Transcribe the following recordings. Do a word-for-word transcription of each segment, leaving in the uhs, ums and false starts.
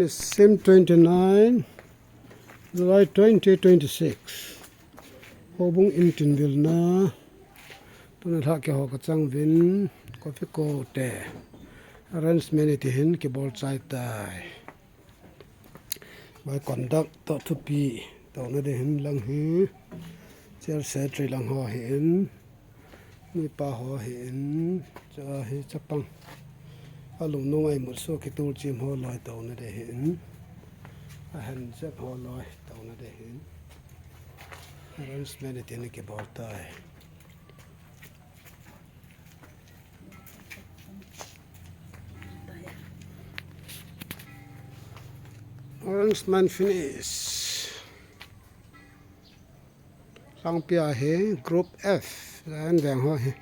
Sim twenty-nine, July twenty twenty-six. Houbung in tinvilna. Tuna lhah keiho kachang uvin, coffee ko te. Arrangement iti hin kibol chai tai. By conduct toh thupi touna ding hin lang hi. Chair secretary lang ho hin. Mipa ho hin. Cha hi chapang. Alungnung a imut soh kitul chim ho loi touna ding hin. Ahen jep ho loi touna ding hin. Arrangement iti hin kibol tai. Arrangement finish. Langpi a hi group F, Zion veng ho hi.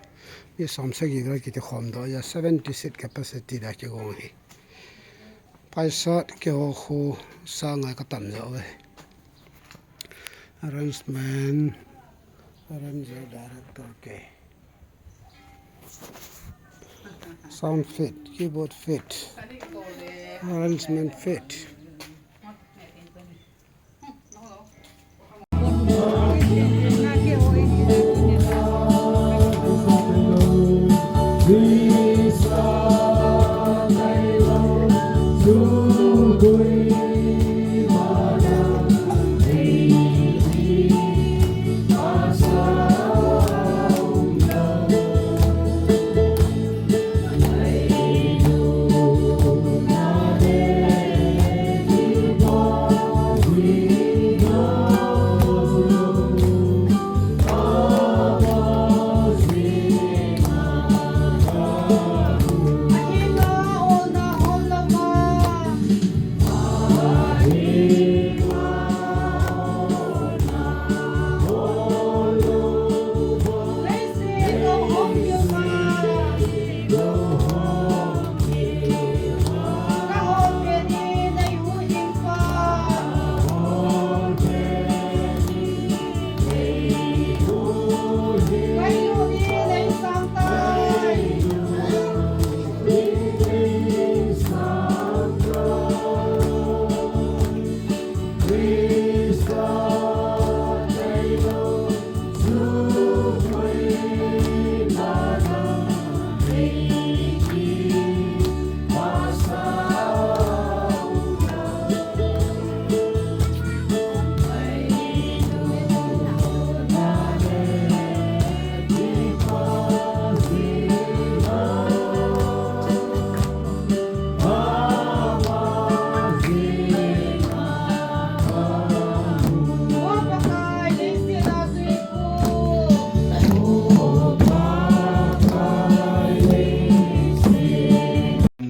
Mi som sagi gal kiti khom doh a, seventy seat capacity a kigong hi. Paisa keiho khu sang ngai katam jo ve. Arrangement, arranger director ke. Sound fit, keyboard fit, arrangement fit.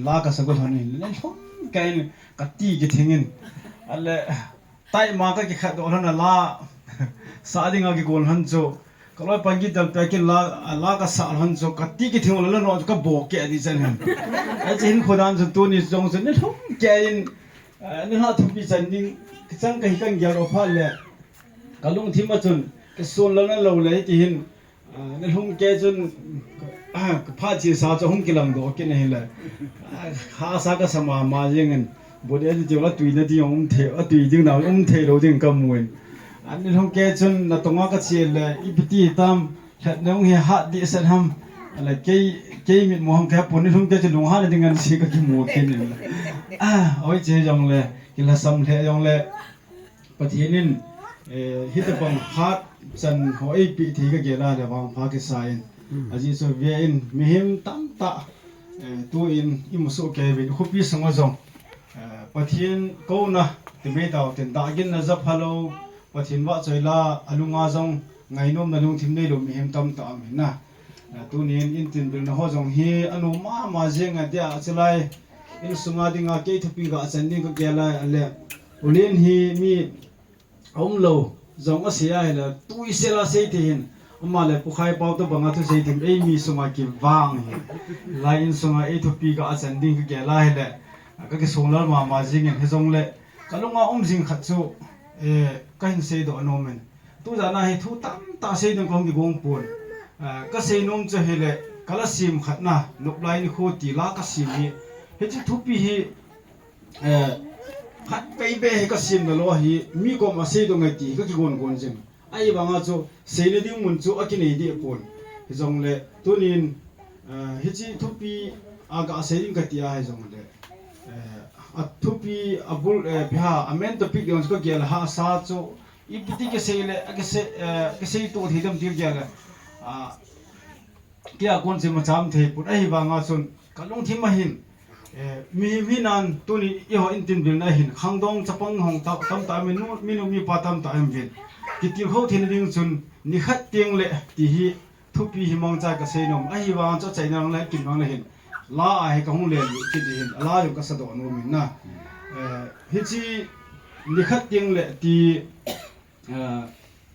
La kasa ko lhon in, le lhon kei in kati kithing in. Ale, tai ma kakikhat doh lhon a la sa ding a kikon lhon chu. Kaloi pan kidal pek in la, la kasa lhon chu. Kati kithing le la no chu kabo keh di chan hin. Achi hin khodan chu tuni jong chu ni lhon kei in, eh, ni la thupi chan ding, kichang kahi kagel doh phat le. Kalungthim a chun, kisol lou na lou le ti hin, Ah, ni lhung kei chun, ah, kaphat chesa chu hung kilang doh kit na hile. Ah, hahsa kasa mama jeng in, body a ti tiu la tui na ding um thei, a tui ding na um thei lou ding kamu in. Ah, ni lhung kei chun natong a kache le, ipi ti tam, lhet nung hi hat dehset ham. Ale kei, kei mitmu ham kahe pon, ni lhung kei chun lunghan na ding ansi kakimu kit in. Ah, oi che jong le, kilhasam lheh jong le. Pathen in, eh, hitobang phat chan ho eipeh thei kagel a le vangpha kisa in. Hmm. Ajeh chu ve in mihem tamtah, eh, tu in imu soh kei uvin khopi sunga jong, eh, Pathen kouna ti mai tau tin dahgin na ja phalou, Pathen vahchoi la alunga jong ngainom na lungthim neilou mihem tamtah um hin na. Ah, tunin in tin bilna ho jong hi anom mama jeng a dia, chulai insunga dinga kei thupi gah chan ding kagel a le. Ulen hi mi aum lou jong asei a hile, tui sel a sei thei hin. Ama le Pu Khaipau tobang a thusei thim, eimi sunga kivang hi. Lai insunga ei thupi gah chan ding kagel a hile, kakisonglal mama jeng in, hijongle kalunga um jing khat chu, eh, kahin seidoh nom in. Tujan a hi thu tamtah sei ding kahung kigong pon. Ah, kasei nom chu hile, kala sim khat na, noplai nikho ti la kasim hi. Hiche thupi hi, eh, Be hi ka simna lou hi, mi koma sei dong ngai ti hi ka kigon gon jing. Ahivanga chu, seina ding mun chu akinei deh pon. Hijongle, tunin, eh, hiche thupi a ga sei ding kati a hijongle, eh, a thupi a bul, eh, ipi ham, a main topic ding chu ka gel hahsa chu, ipi ti kisei le, a kisei, eh, kisei to thei dem ti gel le, ah, Kei a kon chu imacha um thei pon, ahivanga chun ka lungthim a hin, eh, mihem hinan tuni eiho intin vilna hin khangdong chapang hung ta, tamtah um in, nu, minu mipa tamtah um uvin. Kitilkhou theina ding chun nikhat teng le ti hi thupi hi mangcha ka sei nom. Ahivanga chu achaina lang le, akim lang le hin la a hi ka hung len kit ding hin, a la jong ka sadoh nom in na. Eh, hiche nikhat teng le ti, eh,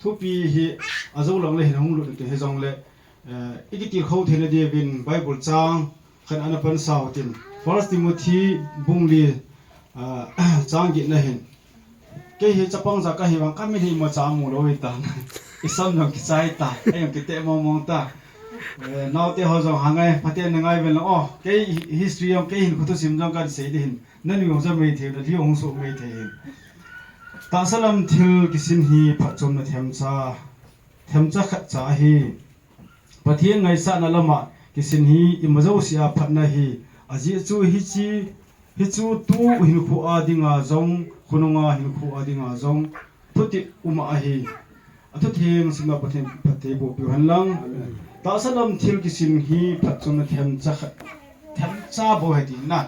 thupi hi ajou lang le hin hung lut u te hijongle, eh, i kitilkhou theina diuvin Bible chang khat ana pansah u tin. First Timothy bung li, eh, chang get na hin. Kei hi chapang ja ka hi vang ka min hi imacha mu lou hi ta. I sam jong kichai ta, ei jong kiteh mong mong ta. Eh, naote ho jong ha ngai, phaten na ngai uvin lang. Oh, kei hi-, history jong, kei hinkho thusim jong kan sei ding hin. Na nui jong ja mei thei, na li jong suh mei thei hin. Tahsa lam thil kisin hi phatchomna themcha, themcha khatcha ahi. Pathen ngaisahna lama kisin hi ima jousea phatna ahi. Ajeh chu hiche, hichu tu hinkho a dinga jong, khonunga hinkho a dinga jong, thutep um ahi. Athutheng simna Pathen phatthei boh piu hen lang. Tahsa lam thil kisin hi phatchomna themcha khat, themcha bou ahi tina.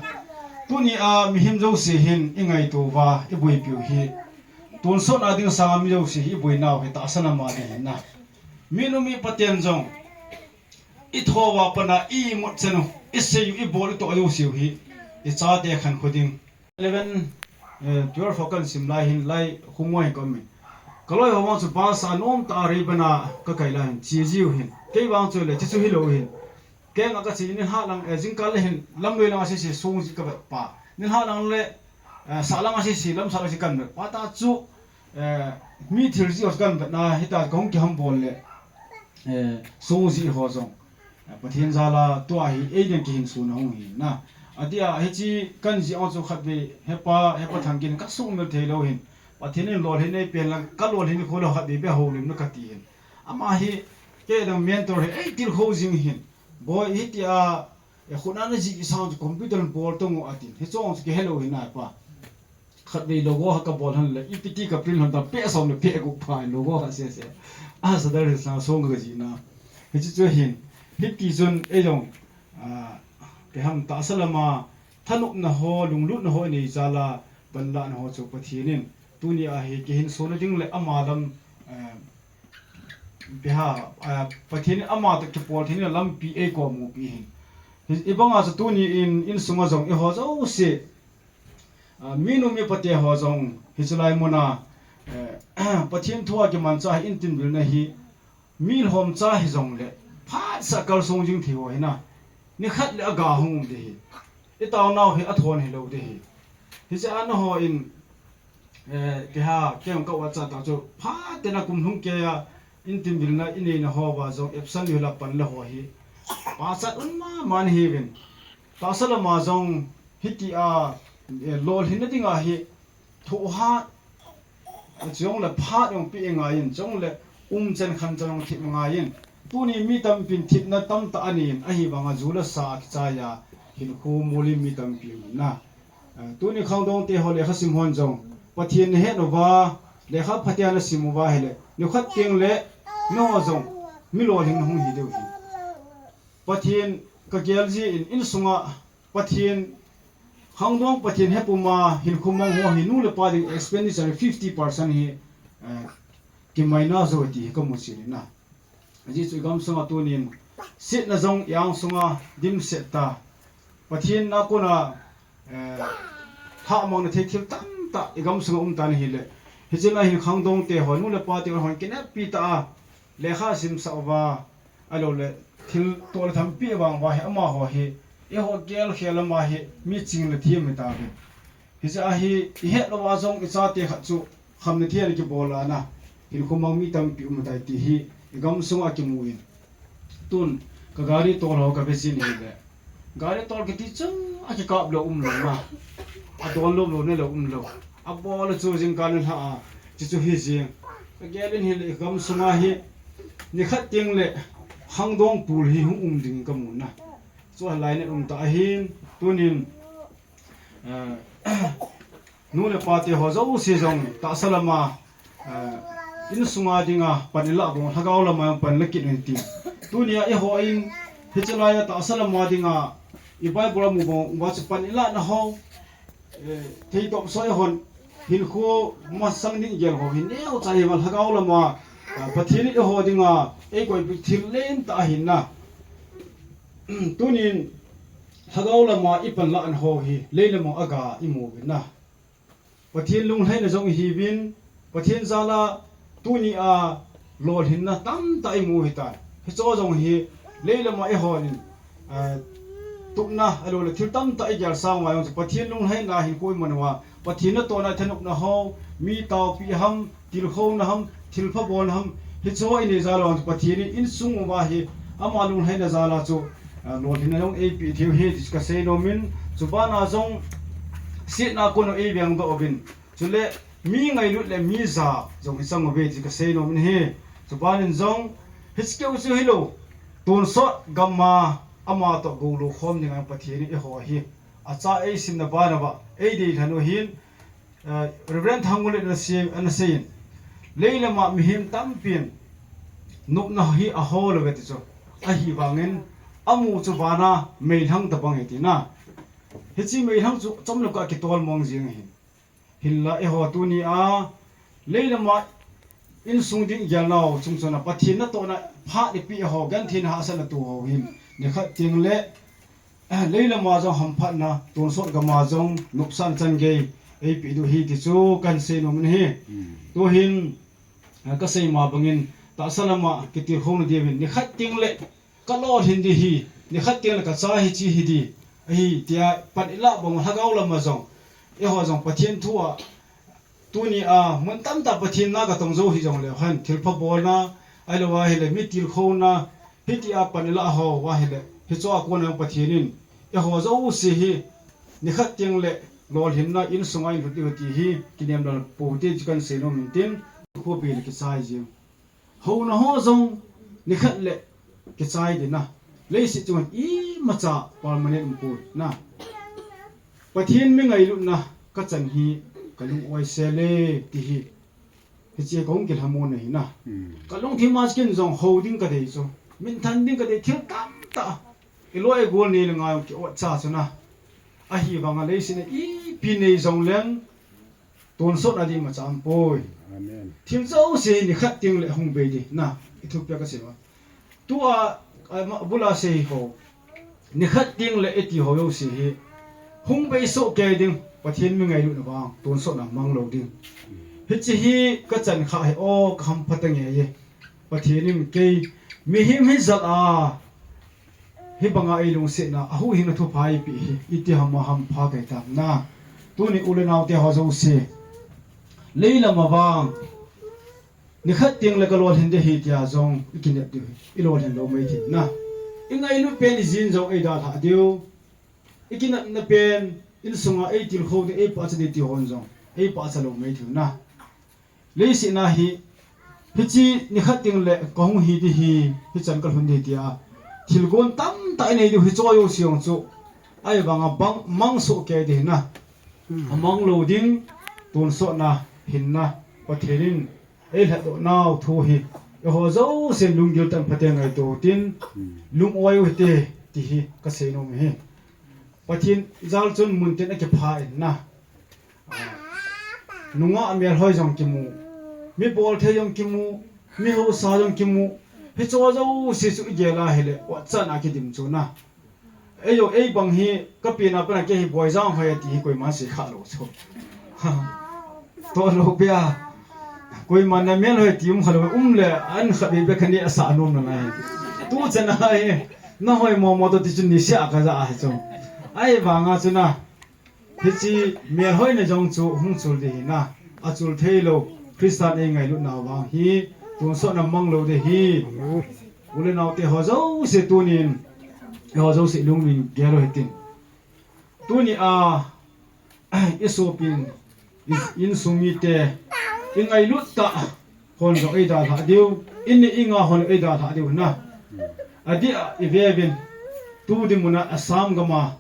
Tuni a mihem jouse hin i ngaito uva, i boipiu hi. Tonsot na ding sanga mi jouse hi i boinau hi tahsa lam a ding ahi na. Minu mipa ten jong i thouva pat a i imut chan u, i sei u, i bol u, i toh jouse u hi i chate khankho ding. Eleven, eh, twelve ho kan sim lai hin lai khumui hin ka um in. Ka loi ho vang chu bus a nomtah a Rayburn a ka kai lai hin, che jiu hin. Kei vang chu le, che chu hilou hin. Kei nga ka che in, nilhah lang, eh, jingkah le hin, lamloi lang a sese song ji ka vet pa. Nilhah lang le, eh, sah lang a sese, lamsah lang a sese kan vet pa ta chu, eh, mi thil ji ho kan vet na, hita ka hung kiham bol le, eh, song ji ho jong. Pathen jal a tua hi, ei ding kihinso na hung hi na. Atia, hiche kan ji a chu khatvei, hepa, hepa Thanggen ka sumil thei lou hin. Pathen in lolhin ei pen lang, ka lolhin kho lou khatvei be houlim na kati hin. Ama hi, kei dang mentor hi, ei tilkhou jing hin. Boi, hitia, e khut na na ji sang chu computer bol tong u atin. Hiche chu kihe lou hin a pa. Khatvei logo ha ka bol hon le, ipi ti ka print hon ta, peh som le peh gup pha logo ha sese. A sadar hi sa song ka ji na. Hiche chu hin, hiti chun ei jong, ah, ipi ham tahsa lama, thanopna ho, lunglutna ho i nei jal a, panlahna ho chu Pathen in, tuni a hi kihinso na ding le ama lam, eh, ipi ham, ah, Pathen in ama toh kipol theina lampi ei komu pi hin. Hi, i banga chu tuni in, insung a jong eiho jouse, ah, minu mipa te ho jong, hiche lai mun a, eh, Pathen thu a kimancha hi intin vilna hi, mi lhomcha hijongle, phatsah kalsong jing thei ho hi na, nikhat le aga hung um ding hi. I taonau hi athon hilou ding hi. Hiche a nangho in, eh, kei ha, kei hung ka uva cha ta chu, phaten a kum lhung kei a, intin vilna i neina ho uva jong, absent u hila panla ho hi. Pachat um mama nahiuvin. Tahsa lama jong, hitia, eh, lolhinna dinga hi, thohhat, chule phat jong pe ngai in, chule umchan khanchan jong thip ngai in. Tuni mi tampin thipna tamtah anei in, ahivanga ju le sa a kichai a, hinkho mol in mi tampi um na. Eh, tuni khangdong te ho lekha sim hon jong, Pathen na het uva, lekha phatea na sim uva ahile, nikhat teng le, nangho jong, mi lolhing na hung hi diu hi. Pathen ka gel jeh in, insunga Pathen, khangdong Pathen hepuma hinkho mang ho hi nu le pa ding expenditure fifty percent hi, eh, kimaina jo ti hi ka mu chin na. Ajeh chu i gamsunga tunin, setna jong i angsunga dimset ta. Pathen na kona, eh, lhahmang na thei thil tamtah i gamsunga um tan ahile. Hiche lai hin khangdong te ho, nu le pa te ho hon kineppi tah a, lekha simsah uva, ahilou le, thil toh le thampi vang uva hi, amaho hi, eiho gel khel ama hi, mi ching le thiam hi tave. Hiche a hi, i het louva jong i chate khat chu, kham le thiam le kibol a na, hinkho mang mi tampi um tai ti hi, i gamsunga kimu in. Tun, ka gari tol ho ka ve jin ahile. Gari tol kiti chu, akikap lou um lou na. Adon lou lou ne lou um lou. Abol a chu jingkah nilhah a, chuchu hi jing. Ka gel in hileh i gamsunga hi, nikhat teng le khangdong pul hi hung um ding ka mu na. Chu a lainat um ta ahin, tunin, eh, nu le pa te ho jouse jong tahsa lama, eh, insunga dinga pan ilah bang, lhagao lama jong pan la kit un ti. Tunia eiho in, hiche laia tahsa lama dinga, i Bible a mu bang uva chu pan ilah na ho, eh, thei tawp soi hon, hinkho masang ding gel ho hin, neocha hi va lhagao lama, ah, Pathen in eiho dinga, eikoipi thil lentah ahin na. Tunin, lhagao lama i pan lah na ho hi, leilama aga i mu uvin na. Pathen lunglhaina jong i hiuvin, Pathen jala tunia lolhinna tamtah i mu hitan. Hicho jong hi leilama eihon, eh, tupna, ahilouleh thil tamtah i gel sang uva jong chu Pathen lunglhaina hinkho i man uva, Pathen natohna thanopna ho, mi taopi ham, tilkhouna ham, thilpha bolna ham, hicho i nei jal uva chu Pathen in insung uva hi ama lunglhaina jala chu, eh, lolhinna jong eipeh theiu ahi ti chu ka seinom in, chubana jong setna kon u eiveng doh uvin. Chule mi ngailut le mi ja jong i chang uve ti ka seinom in ahi. Chubanin jong, hiche keu chu hilou, tonsot gama ama toh goulou khom dinga Pathen in eiho hi acha eisimna bana va eidei lhon u ahin, eh, Reverend Thangulen ana sei, ana seiyin, leilama mihem tampin nopna hi ahol uve ti chu, ahivangin amu chu vana meilhang tabang ahi tina. Hiche meilhang chu chomlou kah kitol mong jing ahin. Hinla eiho tunia leilama insung ding gelnau chung chona Pathen natohna phat ipeh eiho gentheina hahsatna tu ho hin, nikhat teng le, eh, leilama jong hamphatna, tonsot gama jong nopsahna chan gei eipeh diu ahi ti chu kan seinom in ahi. Hmm. Tuhin, eh, ka sei ma bangin, tahsa lama kitilkhouna diuvin, nikhat teng le ka lolhin ding ahi, nikhat teng le ka cha hiche hi ding ahi, tia pan ilah bang lhagao lama jong, eiho jong Pathen thu a, tunia mun tamtah Pathen na ka tong jou hijongle hen, thilpha bolna, ahilou ahile mi tilkhouna, hitia pan ilah ho ahile, hicho a kona Pathen in eiho jouse hi nikhat teng le lolhinna insunga inlut diu ahi ti hi kinem lou pou te chu kan seinom in tin, khopi le kichai jing. Houna ho jong nikhat le kichai ding na. Leiset chunga imacha permanent umpoi na. Pathen mi ngailutna ka chan hi ka lung-oi sel e ti hi. Hiche kahung kilhamon ahi na. Hmm. Ka lungthim a kin jong hou ding ka dei chu. Minthan ding ka dei thil tamtah. I loi i gol nei le ngai ki ot cha chu na. Ahivanga leiset a ipi nei jongleng tonsotna ding imacha umpoi. Amen. Thil jouse nikhat teng le hung bei ding na, i thupi a ka sei uva. Tua, a, ma, bula sei ho. Nikhat teng le iti ho jouse hi hung bei soh kei ding, Pathen mi ngailutna vang, tonsotna mang lou ding. Hiche hi ka chan kha hi, o, ka hampha ta nge ye. Pathen in kei mihem hi jal a, hibanga eilungsetna, ahuhhingna thupha eipeh hi, iti ham a hampha kei tam na. Tuni u le nao te ho jouse, leilam a vang, nikhat teng le ka lolhin ding ahi tia jong i kinep diu hi, i lolhin lou mei thei na. I ngailut pen i jin jong ei dalhah diu. I kinepna pen, insunga ei tilkhou ding, ei pachat ding ti hon jong ei pachat lou mei thei na. Leiset a hi, hiche nikhat teng le ka hung hi ding ahi, hichan ka lhun ding ahi tia thilgon tamtah i nei diu hi, hicho jouse jong chu ahivanga bang mang soh kei ding ahi na. Hmm. Amang lou ding, tonsotna, hinna, Pathen in ei lhatdoh nau thu hi, eiho jousen lunggil tah in phaten ngaito utin, hmm, lung-oi u hite, ti hi ka seinom ahi. Pathen jal chun muntin a kipha in na. Ah, nungah melhoi jong kimu, mi bolthei jong kimu, mi hausa jong kimu, hicho jouse chu i gel a hile, vachan a kidim chu na. Eiho, ei bang hi, ka pen a pat a kei hi Boijang hoi ati hi koiman sei kha lou chu. Toh lou pia. Koiman na melhoi ti um kha lou, um le, an kha be be kha ni asa nom na lai. Tu chan a hi, na hoi mo mo to ti chun ni sia ka ja a hi chu. Ahivanga chu na. Hiche melhoina jong chu hung chul ding ahi na, achul thei lou, Christan ei ngailut nau vang hi, tonsotna mang lou ding ahi. U le nao te ho jouse tunin, eiho jouse lungin gel u hitin. Tuni a, i sopin, i, insung mite, i ngailut tah hon jong ei dalhah diu, in ni inga hon ei dalhah diu na. Adeh a i ve uvin, tu dinmun a Assam gam a,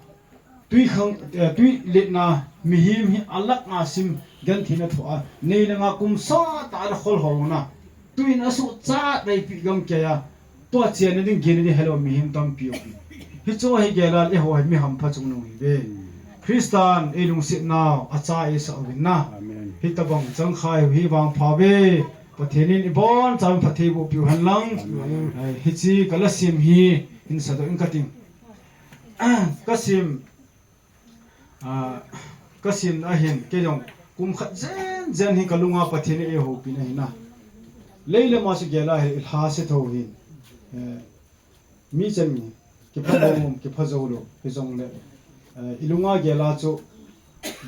tui khang, eh, tui letna mihem hi a lakh nga sim gentheina thoh a, nei le nga kum sot a ana khol ho na. Tuin asuhchat a ipi gam kei a, tua chenna ding, ginna ding helou mihem tampi um. Hichu hi gel a le eiho hi mi hampha chungnung hi ve. Christan ei lungset nau a cha ei sa uvin na. Amen. Hitabang chang khai hi vangpha ve. Pathen in ibon chan phatthei boh piu hen lang. Amen. Eh, hiche ka la sim hi hin sadoh ing kating. Ka sim, ah, ka sim ahin, kei jong kum khat jen jen hi ka lunga Pathen in ei houpin ahi na. Lei le ama chu gel a hi i lha se tho hin. Eh, mi chan mi, kipha lou, kipha jou lou, hijongle, eh, i lunga gel a chu,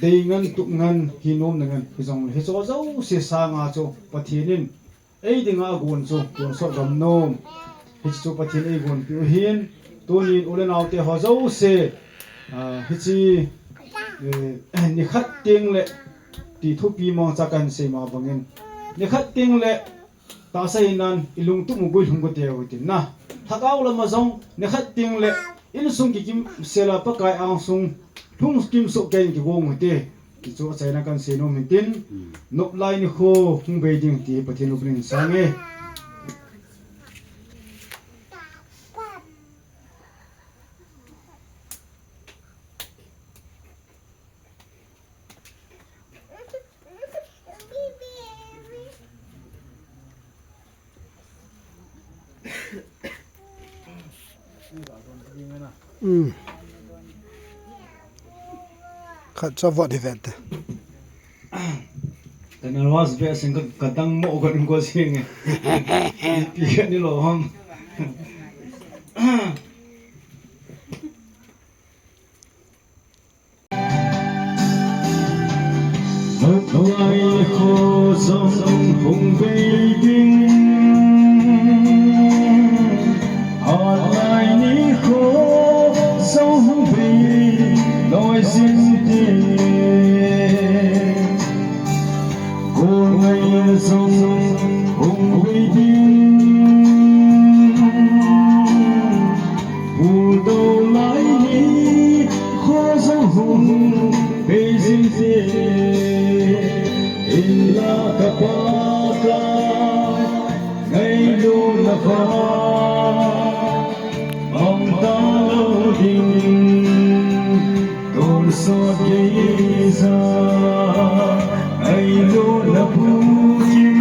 dei ngen, tup ngen, hi nom na ngen, hijongle, hiche jouse sanga chu, Pathen in, ei dinga agon chu, tonsot gam nom, hiche chu Pathen in ei gonpiu ahin, tunin u le nao te ho jouse, ah, hiche, eh, nikhat teng le, ti thupi mong cha kahin sei ma bangin, nikhat teng le, tahsa hinan, i lungtup u guilhung u te u tin na. Lhagao lama jong, nikhat teng le, insung kikim sela Pakai angsung, lhung kim soh kei in kigong u te. Ti chu achaina kahin sei nom in tin, nop lai nikho, hung bei ding ti Pathen in upna in sang e. Hmm. Khat cha vot hi vet te. Ka nervous be sing ka, ka dang mo ka ding ko sing e. Pi ka ni lo ham. Lai kho jong hung bei ding, lai ni kho jong hung bei loi jing ding. Kol ngai jong hung bei ding, puldou lai ni kho jong hung bei jing ding. Hinla ka Pakai, ngailutna vang mang talou ding. Tonsot geija ngailutna bukim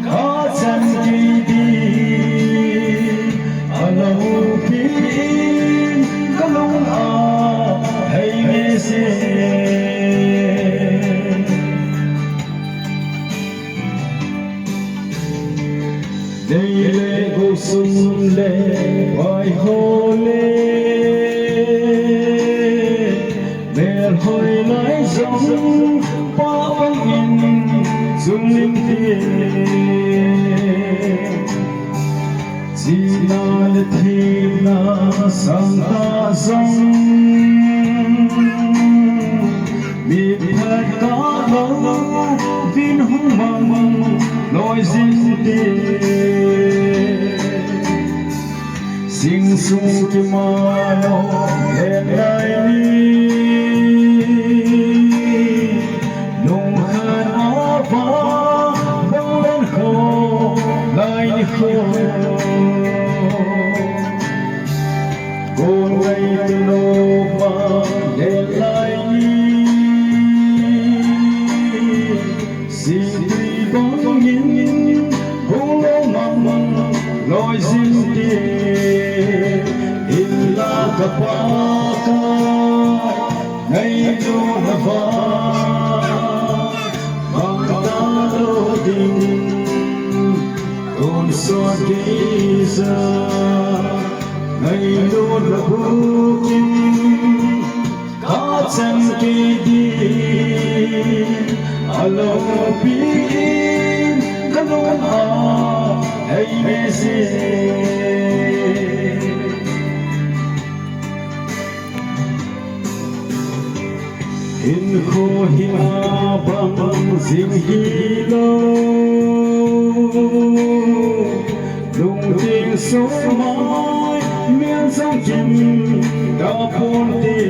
kachan kei ding, aloupi in ka lung a hei nge se. Nei le gou sum le pai ho le, mel hoi lai jong pa bang in chun lim te. Chihna le themna sang ta jong, mi phat ka lo vin hung mang loi jing te. Sing sung kimalo he lai ni, lungkhat a va bang dan kho lai ni kho. Kon ngai tu lo pa le lai ni, singtui bang in hung lo mang mang loi jing te. Hinla ka Pakai, ngailutna vang mang talou ding. Tonsot geija ngailutna bukim kachan kei ding, aloupi in ka lung a hei nge se. Hinkho hi abang jing hilou, lungthim somai mel jong kim taponte.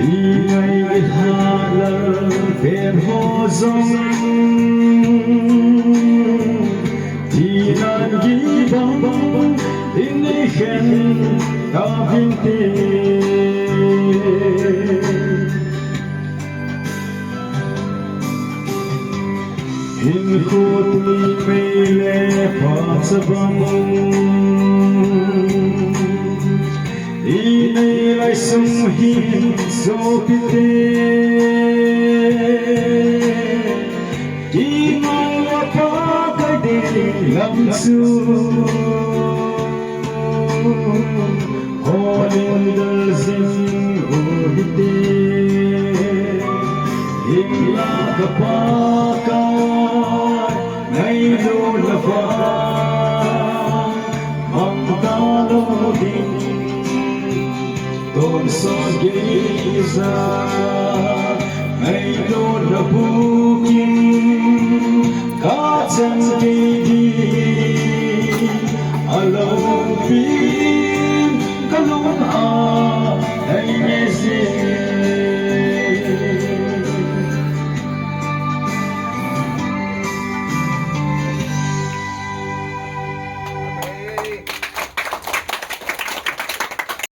Ingai ihat lal pen ho jong, thinan gih bang bang in eikhen tauvinte. Hinkho twi mei le pha chabang, inei lai sung hi sopite. Kiman lou Pakai ding lam chu holin dal jing u hite. Hinla ka Pakai, ngailutna vang mang talou ding. Tonsot geija ngailutna bukim kachan kei ding, alou